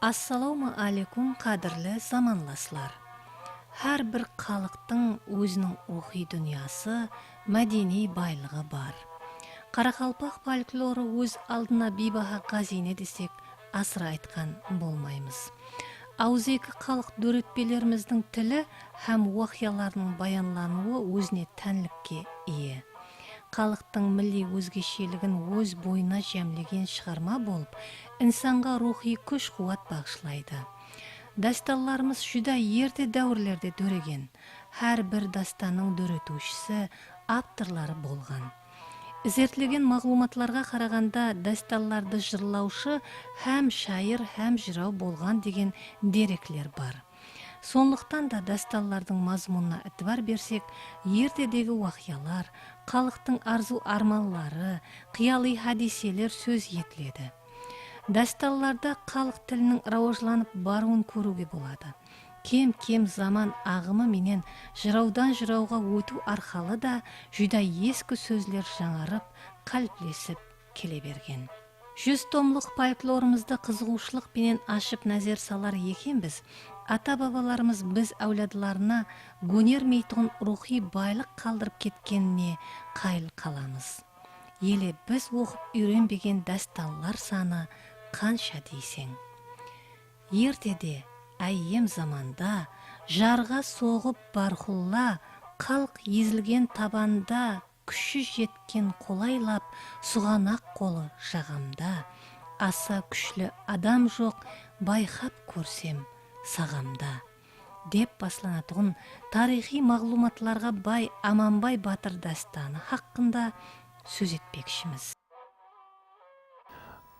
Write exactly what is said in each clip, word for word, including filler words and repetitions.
Assalawma áleykum, qádirli zamanlaslar! Hár bir xalıqtıń óziniń ruwxıy dúnyası, mádeniy baylıǵı bar. Qaraqalpaq folklorı óz aldına biybaha ǵáziyne desek, asıra aytqan bolmaymız. Awızeki xalıq dóretpelerimizdiń tili hám waqıyalarınıń bayanlanıwı ózine tánlikke iye. Xalıqtıń milliy ózgesheligin óz boyına jámlegen shıǵarma bolıp, insanǵa ruwxıy kúsh-quwat baǵıshlaydı. Dástanlarımız júdá erte dáwirlerde dóregen, hár bir dástannıń dóretiwshisi, avtorları bolǵan. Izertlegen maǵlıwmatlarǵa qaraǵanda, dástanlardı jırlawshı hám shayır, hám jıraw bolǵan degen derekler bar. Sonlıqtan da dástanlardıń mazmunına itibar bersek, ertedegi waqıyalar, xalıqtıń arzıw-ármanları, qıyalıy hádiyseler sóz etiledi. Dástanlarda xalıq tiliniń rawajlanıp barıwın kóriwge boladı. Kem-kem zaman aǵımı menen jırawdan-jırawǵa ótiw arqalı da júdá eski sózler jańarıp, qáliplesip kele bergen. Júz tomlıq folklorımızdı qızıǵıwshılıq penen ashıp názer salar ekenbiz, ata-babalarımız biz áwladlarına gónermeytuǵın ruwxıy baylıq qaldırıp ketkenine qayıl qalamız. Ele biz oqıp úyrenbegen dástanlar sanı qansha deyseń? Ertede, áyyem zamanda, jarǵa soǵıp barqulla, xalıq ezilgen tabanda, kúshi jetken qolaylap, suǵanaq qolı jaǵamda, asa kúshli adam joq, bayqap kórsem, saǵamda, dep baslanatuǵın tariyxıy maǵlıwmatlarǵa bay Amanbay batır dástanı haqqında sóz etpekshimiz.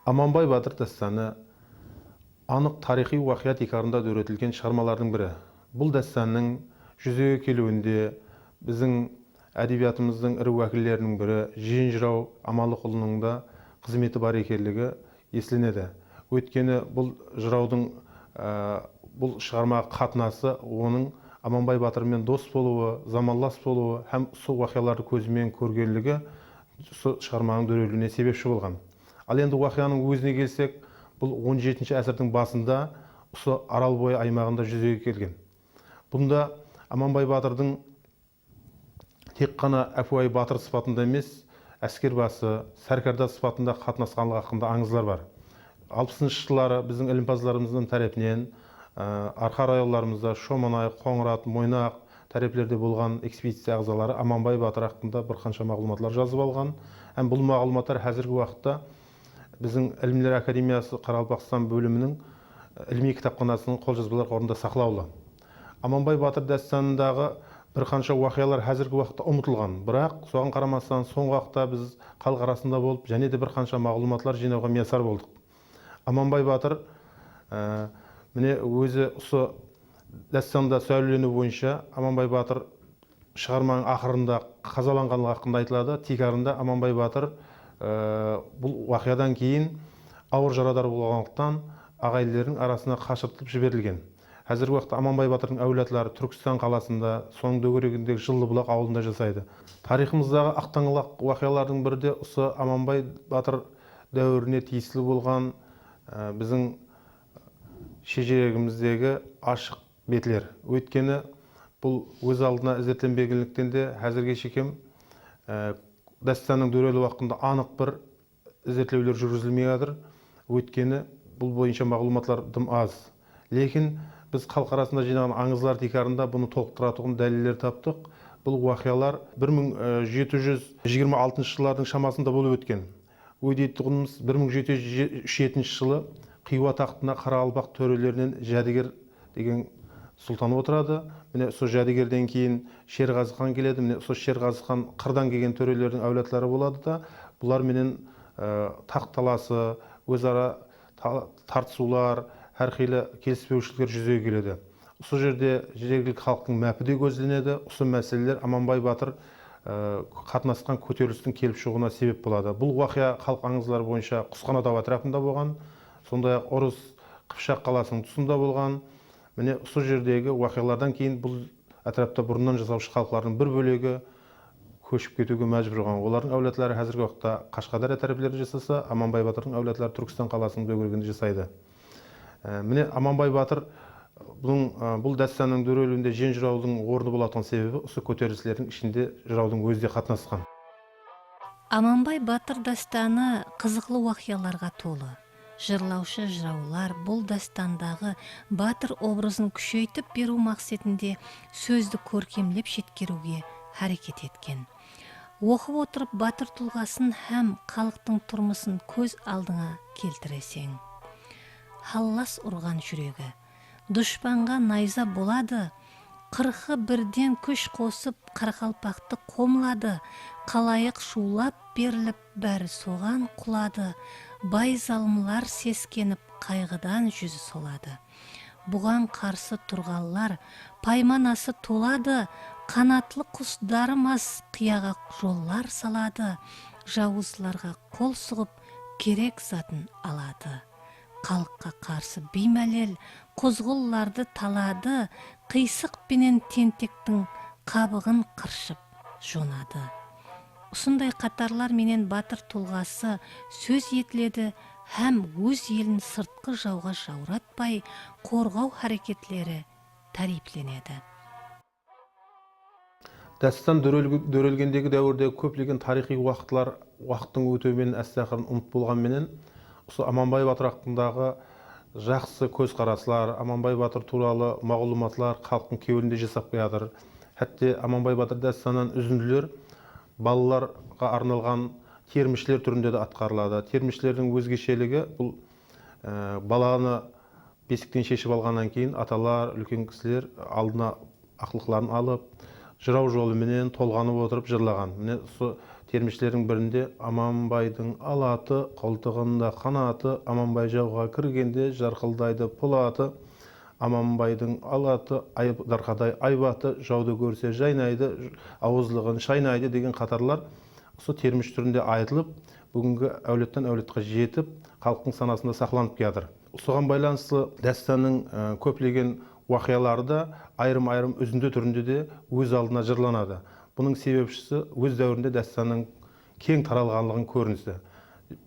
Amanbay batır dástanı anıq tariyxıy waqıya tiykarında dóretilgen shıǵarmalardıń biri. Bul dástannıń júzege keliwinde biziń ádebiyatımızdıń iri wákilleriniń biri Jiyen jıraw Amanlıqulınıń da xızmeti bar ekenligi eslenedi. Óytkeni bul jırawdıń, á, bul shıǵarmaǵa qatnası, onıń Amanbay batır menen dos bolıwı, zamanlas bolıwı hám usı waqıyalardı kózi menen kórgenligi usı shıǵarmanıń dóreliwine sebepshi bolǵan. Al endi waqıyanıń ózine kelsek, bul on jetinshi ásirdiń basında usı Aral boyı aymaǵında júzege kelgen. Bunda Amanbay batırdıń tek ǵana ápiwayı batır sıpatında emes, áskerbası, sárkarda sıpatında qatnasqanlıǵı haqqında ańızlar bar. Alpısınshı jılları biziń ilimpazlarımızdıń tárepinen, á, arqa rayonlarımızda Shomanay, Qońırat, Moynaq táreplerde bolǵan ekspediciya aǵzaları Amanbay batır haqqında bir qansha maǵlıwmatlar jazıp alǵan. Hám bul maǵlıwmatlar házirgi waqıtta biziń Ilimler akademiyası Qaraqalpaqstan bóliminiń ilimiy kitapxanasınıń qoljazbalar qorında saqlawlı. Amanbay batır dástanındaǵı bir qansha waqıyalar házirgi waqıtta umıtılǵan. Biraq, soǵan qaramastan, sońǵı waqıtta biz xalıq arasında bolıp, jáne de bir qansha maǵlıwmatlar jıynawǵa miyasar boldıq. Amanbay batır, á, mine, ózi usı dástanda sáwleleniw boyınsha Amanbay batır shıǵarmanıń aqırında qazalanǵanlıǵı haqqında aytıladı. Tiykarında Amanbay batır, e, bul waqıyadan keyin awır jaradar bolǵanlıqtan, aǵayinleriniń arasına qashırtılıp jiberilgen. Házirgi waqıtta Amanbay batırdıń áwladları Túrkstan qalasında, sonıń dógeregindegi Jıllı bulaq awılında jasaydı. Tariyxımızdaǵı aqtańlaq waqıyalardıń biri de usı Amanbay batır dáwirine tiyisli bolǵan, e, biziń shejiregimizdegi ashıq betler. Óytkeni, bul óz aldına izertlenbegenlikten de, házirge shekem, e, dástannıń dóreliwi haqqında anıq bir izertlewler júrgizilmey atır. Óytkeni, bul boyınsha maǵlıwmatlar dım az. Lekin biz xalıq arasında jıynaǵan ańızlar tiykarında bunı tolıqtıratuǵın dáliller taptıq. Bul waqıyalar bir mıń jeti júz jigirma altınshı jıllardıń shamasında bolıp ótken. Óy deytuǵınımız, bir mıń jeti júz jetpis jetinshi jılı Xiywa taxtına qaraqalpaq tórelerinen Jádiger degen sultan otıradı. Mine, usı Jádigerden keyin Sherǵazı xan keledi. Mine, usı Sherǵazı xan qırdan kelgen tórelerdiń áwladları boladı da, bular menen, e, taxt talası, óz ara ta-, tartısıwlar, hár qıylı kelispewshilikler júzege keledi. Usı jerde jergilikli xalıqtıń mápi de gózlenedi. Usı máseleler Amanbay batır, e, qatnasqan kóterilistiń kelip shıǵıwına sebep boladı. Bul waqıya xalıq ańızları boyınsha Qusqana taw átirapında bolǵan. Sonday-aq, Urıs, Qıpshaq qalasınıń tusında bolǵan. Mine, usı jerdegi waqıyalardan keyin bul átirapta burınnan jasawshı xalıqlardıń bir bólegi kóship ketiwge májbúr bolǵan. Olardıń áwladları házirgi waqıtta Qashqadárya táreplerde jasasa, Amanbay batırdıń áwladları Túrkstan qalasınıń dógereginde jasaydı. Á, mine, Amanbay batır, bunıń, á, bul dástannıń dóreliginde Jen jırawdıń ornı bolatuǵın sebebi usı kóterilislerdiń ishinde jırawdıń ózi de qatnasqan. Amanbay batır dástanı qızıqlı waqıyalarǵa tolı. Jırlawshı jırawlar bul dástandaǵı batır obrazın kúsheytip beriw maqsetinde sózdi kórkemlep jetkeriwge háreket etken. Oqıp otırıp batır tulǵasın hám xalıqtıń turmısın kóz aldıńa keltireseń. Hallas urǵan júregi. Dushpanǵa nayza boladı, qırqı birden kúsh qosıp qaraqalpaqtı qomladı, qalayıq shuwlap berilip bári soǵan quladı, bay zalımlar seskenip qayǵıdan júzi soladı. Buǵan qarsı turǵanlar paymanası toladı, qanatlı qus darımas qıyaǵa jollar saladı, jawızlarǵa qol suǵıp kerek zatın aladı. Xalıqqa qarsı biymálel quzǵınlardı taladı, qıysıq penen tentektiń qabıǵın qırshıp jonadı. Usınday qatarlar menen batır tulǵası sóz etiledi hám óz elin sırtqı jawǵa jawratpay qorǵaw háreketleri táriyplenedi. Dástan dórelgi- dórelgendegi dáwirde kóplegen tariyxıy waqıtlar waqıttıń ótiwi menen áste-aqırın umıt bolǵan menen, usı Amanbay batır haqqındaǵı jaqsı kózqaraslar, Amanbay batır tuwralı maǵlıwmatlar xalıqtıń kewlinde jasap kiyatır. Hátte Amanbay batır dástanınan úzindiler balalarǵa arnalǵan termishler túrinde de atqarıladı. Termishlerdiń ózgesheligi bul, e, balanı besikten sheship alǵannan keyin atalar, úlken kisiler aldına aqlıqların alıp, jıraw jolı menen tolǵanıp otırıp jırlaǵan. Mine, usı termishlerdiń birinde Amanbaydıń alatı, qoltıǵında qanatı, Amanbay jawǵa kirgende jarqıldaydı polatı, Amanbaydıń alatı, ay- darqaday aybatı, jawdı kórse jaynaydı, awızlıǵın shaynaydı degen qatarlar usı termish túrinde aytılıp, búgingi áwladtan áwladqa jetip, xalıqtıń sanasında saqlanıp kiyatır. Usıǵan baylanıslı dástannıń, e, kóplegen waqıyaları da ayırım-ayırım úzindi túrinde de óz aldına jırlanadı. Bunıń sebepshisi óz dáwirinde dástannıń keń taralǵanlıǵın kórinisi.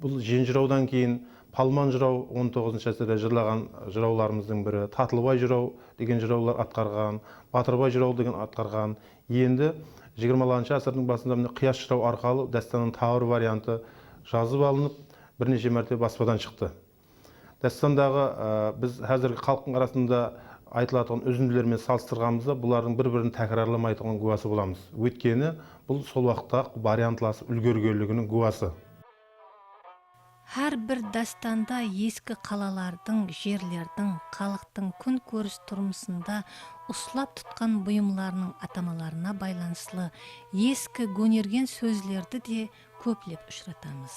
Bul Jen jırawdan keyin Palman jıraw on toǵızınshı ásirde jırlaǵan jırawlarımızdıń biri, Tatlıbay jıraw degen jırawlar atqarǵan, Batırbay jıraw degen atqarǵan. Endi jigirmalanshı ásirdiń basında mine Qıyas jıraw arqalı dástannıń taǵı bir variantı jazıp alınıp, bir neshe márte baspadan shıqtı. Dástandaǵı, e, biz házirgi xalıqtıń arasında aytılatuǵın úzindiler menen salıstırǵanımızda, bulardıń bir-birin tákirarlamaytuǵın gúwası bolamız. Óytkeni, bul sol waqıttaǵı variantlasıp úlgergenliginiń gúwası. Hár bir dástanda eski qalalardıń, jerlerdiń, xalıqtıń kún kóris turmısında uslap tutqan buyımlarınıń atamalarına baylanıslı eski gónergen sózlerdi de kóplep ushıratamız.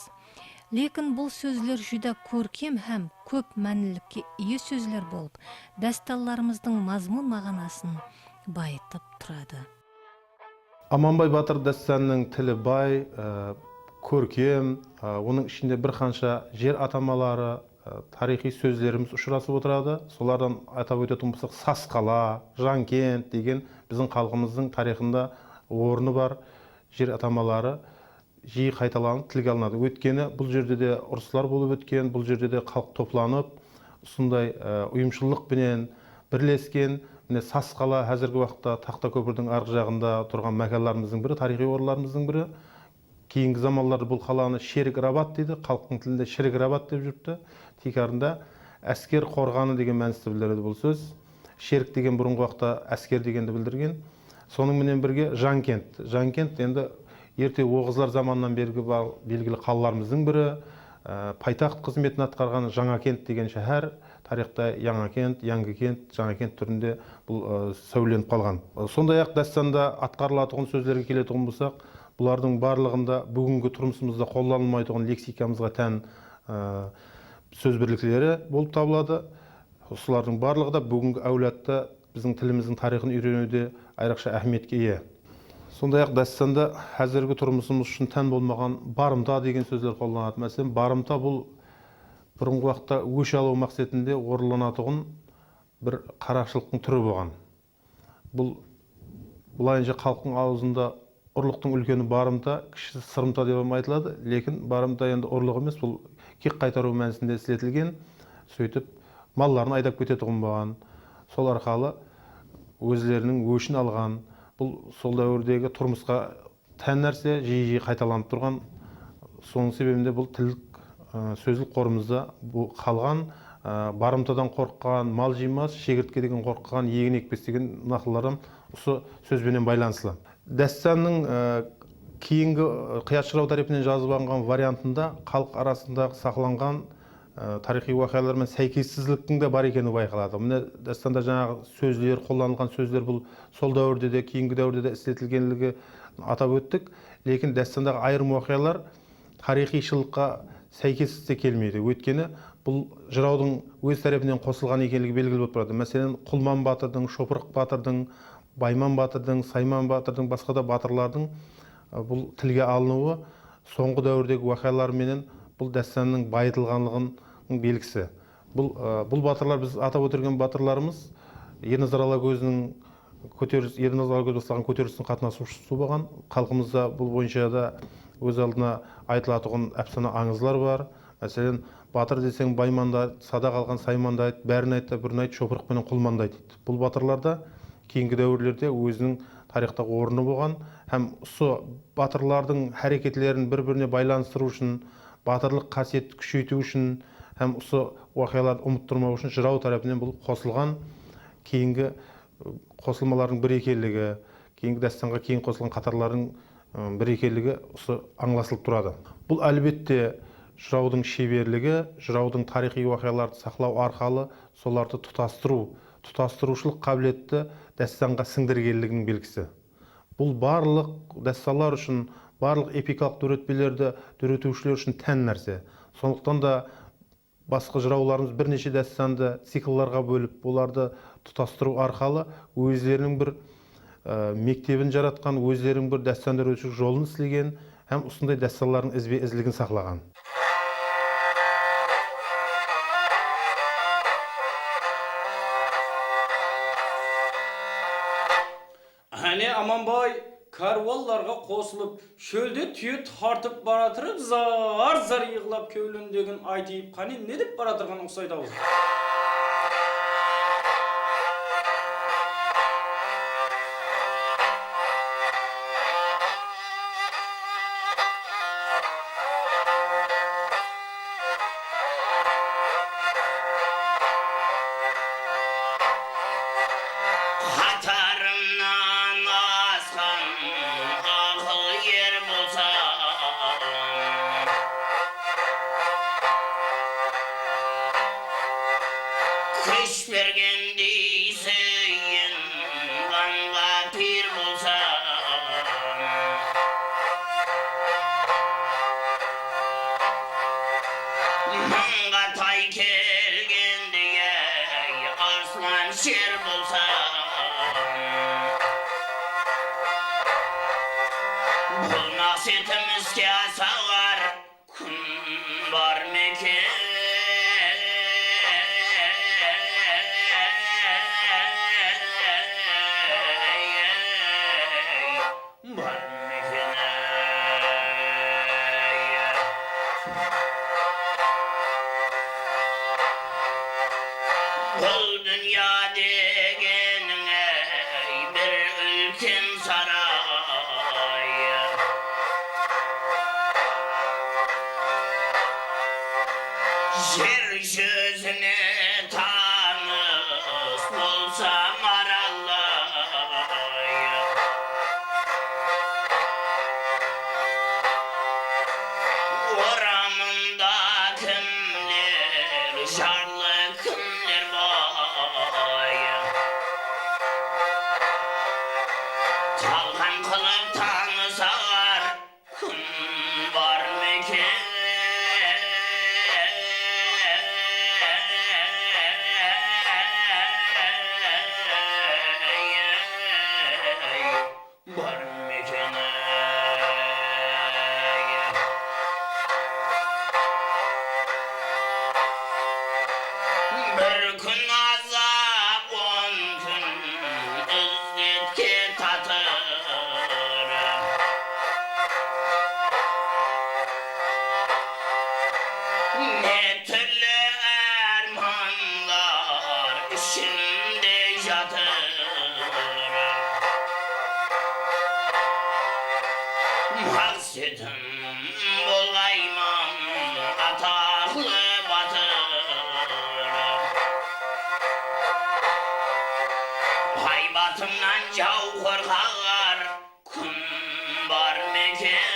Lekin bul sózler júdá kórkem hám kóp mánilikke iye sózler bolıp, dástanlarımızdıń mazmun-maǵanasın bayıtıp turadı. Amanbay batır dástanınıń tili bay, e, kórkem, e, onıń ishinde bir qansha jer atamaları, e, tariyxıy sózlerimiz ushırasıp otıradı. Solardan atap ótetuǵın bolsaq, Sasqala, Jankent degen biziń xalqımızdıń tariyxında ornı bar jer atamaları jiyi qaytalanıp tilge alınadı. Óytkeni bul jerde de urıslar bolıp ótken, bul jerde de xalıq toplanıp, usınday, e, uyımshıllıq penen birlesken. Mine, Sasqala házirgi waqıtta Taxtakópirdiń arǵı jaǵında turǵan mákanlarımızdıń biri, tariyxıy orınlarımızdıń biri. Keyingi zamanlarda bul qalanı Sherik Rabat deydi, xalıqtıń tilinde Shirik Rabat dep júripti. Tiykarında ásker qorǵanı degen mánisti bildiredi bul sóz. Sherik degen burınǵı waqıtta ásker degendi bildirgen. Sonıń menen birge Jankent. Jankent endi erte oǵuzlar zamanınan bergi ba- belgili qalalarımızdıń biri, e, paytaxt xızmetin atqarǵan Jańakent degen sháhár tariyxta Yańakent, Yangikent, Jańakent túrinde bul, e, sáwirlenip qalǵan. E, sonday-aq, dástanda atqarılatuǵın sózlerge keletuǵın bolsaq, bulardıń barlıǵında búgingi turmısımızda qollanılmaytuǵın leksikamızǵa tán, e, sóz birlikleri bolıp tabıladı. Usılardıń barlıǵı da búgingi áwladta biziń tilimizdiń tariyxın úyreniwde ayrıqsha áhmiyetke iye. Sonday-aq, dástanda házirgi turmısımız ushın tán bolmaǵan barımta degen sózler qollanadı. Máselen, barımta bul burınǵı waqıtta ósh alıw maqsetinde orınlanatuǵın bir qaraqshılıqtıń túri bolǵan. Bul bılayınsha xalıqtıń awzında urlıqtıń úlkeni barımta, kishisi sırımta dep hám aytıladı. Lekin barımta endi urlıq emes, bul kek qaytarıw mánisinde isletilgen. Sóytip, malların aydap ketetuǵın bolǵan. Sol arqalı ózleriniń óshin alǵan. Bul sol dáwirdegi turmısqa tán nárse, jiyi-jiyi qaytalanıp turǵan. Sonıń sebebinde bul tillik, ı, sózlik qorımızda bu qalǵan, ı, barımtadan qorqqan mal jıymas, shegirtkedegen qorqqan egin ekpes degen naqıllardan usı sóz benen baylanıslı. Dástannıń, ı, keyingi, ı, Qıyat jıraw tárepinen jazıp alınǵan variantında xalıq arasındaǵı saqlanǵan, ı, tariyxıy waqıyalar menen sáykessizliktiń de bar ekeni bayqaladı. Mine, dástanda jańaǵı sózler, qollanılǵan sózler bul sol dáwirde de, keyingi dáwirde de isletilgenligi atap óttik. Lekin dástandaǵı ayırım waqıyalar tariyxıy shınlıqqa sáykes te kelmeydi. Óytkeni bul jırawdıń óz tárepinen qosılǵan ekenligi belgili bolıp turadı. Máselen, Qulman batırdıń, Shopırıq batırdıń, Bayman batırdıń, Sayman batırdıń, basqa da batırlardıń, ı, bul tilge alınıwı sońǵı dáwirdegi waqıyalar menen bul dástannıń bayıtılǵanlıǵınıń belgisi. Bul, ı, bul batırlar, biz atap ótirgen batırlarımız Ernazar Alagóziniń kóteris-, Ernazar Alagóz baslaǵan kóterilistiń qatnasıwshısı bolǵan. Xalqımızda bul boyınsha da óz aldına aytılatuǵın ápsana ańızlar bar. Máselen, batır deseń, Baymandı ayt, sadaq alǵan Saymandı ayt, bárin ayt ta, birin ayt, Shopırıq penen Qulmandı ayt, deydi. Bul batırlar da keyingi dáwirlerde óziniń tariyxtaǵı ornı bolǵan hám usı batırlardıń háreketlerin bir-birine baylanıstırıw ushın, batırlıq qásiyetti kúsheytiw ushın hám usı waqıyalardı umıttırmaw ushın jıraw tárepinen bul qosılǵan keyingi, ı, qosılmalardıń biri ekenligi, keyingi dástanǵa keyin qosılǵan qatarlardıń, ı, biri ekenligi usı ańlasılıp turadı. Bul, álbette, jırawdıń sheberligi, jırawdıń tariyxıy waqıyalardı saqlaw arqalı solardı tutastırıw, tutastırıwshılıq qábiletti dástanǵa sińdirgenliginiń belgisi. Bul barlıq dástanlar ushın, barlıq epikalıq dóretpelerdi dóretiwshiler ushın tán nárse. Sonlıqtan da basqa jırawlarımız bir neshe dástandı cikllarǵa bólip, olardı tutastırıw arqalı ózleriniń bir, e, mektebin jaratqan, ózleriniń bir dástan dóretiwshilik jolın islegen hám usınday dástanlardıń izbe-izligin saqlaǵan. Áne, Amanbay kárwanlarǵa qosılıp, shólde túye tartıp baratırıp, zar-zar yıǵlap kewlindegin aytıp, qáne, ne dep baratırǵan uqsaydı-aw? Qatarımnan asqan aqıl er bolsam, kúsh bergendey súyinganǵa pir bolsam, mıńǵa tay kelgendey, ey, arslan sher bolsam, bul maqsetim iske asar kún bar ma eken? Bar ma eken, ey? Bul dúnya degeniń, ey, bir úlken saray. Jer júzine tanıs bolsam aralay. Oramında kimler jarlı, kimler bay. Talqan qılıp tanısar kún bar ma eken? Bar ma eken, ey? Bir kún azap, on kún izzetke tatır. Ne túrli ármanlar Jetim bolǵayman ataqlı batır. Haybatımnan jaw qorqar kún bar meken?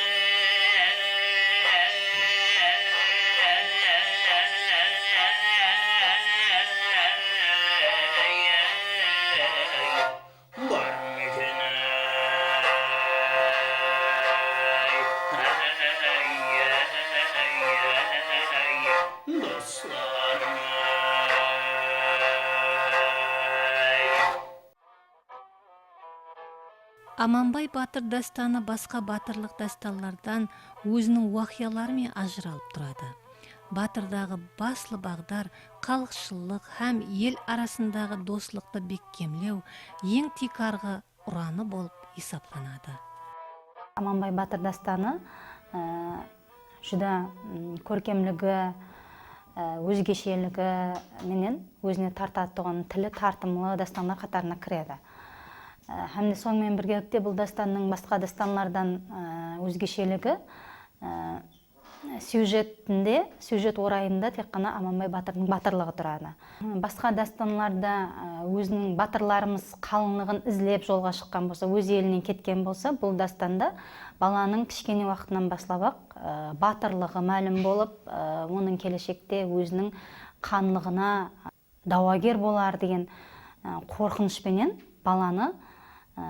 Bar meken, ey, ey, ey, ey, doslarım, ey. Amanbay batır dástanı basqa batırlıq dástanlardan óziniń waqıyaları menen ajıralıp turadı. Batırdaǵı baslı baǵdar xalıqshıllıq hám el arasındaǵı doslıqtı bekkemlew eń tiykarǵı uranı bolıp esaplanadı. Amanbay batır dástanı, e, júdá, m, kórkemligi, e, ózgesheligi menen ózine tartatuǵın tili tartımlı dástanlar qatarına kiredi. E, hám de sonıń menen birgelikte bul dástannıń basqa dástanlardan, e, ózgesheligi, e, syujetinde, syujet orayında tek ǵana Amanbay batırdıń batırlıǵı turadı. Basqa dástanlarda, e, óziniń batırlarımız qalınlıǵın izlep jolǵa shıqqan bolsa, óz elinen ketken bolsa, bul dástanda balanıń kishkene waqtınan baslap-aq, e, batırlıǵı málim bolıp, e, onıń keleshekte óziniń xanlıǵına dawager bolar degen, e, qorqınısh penen balanı, e,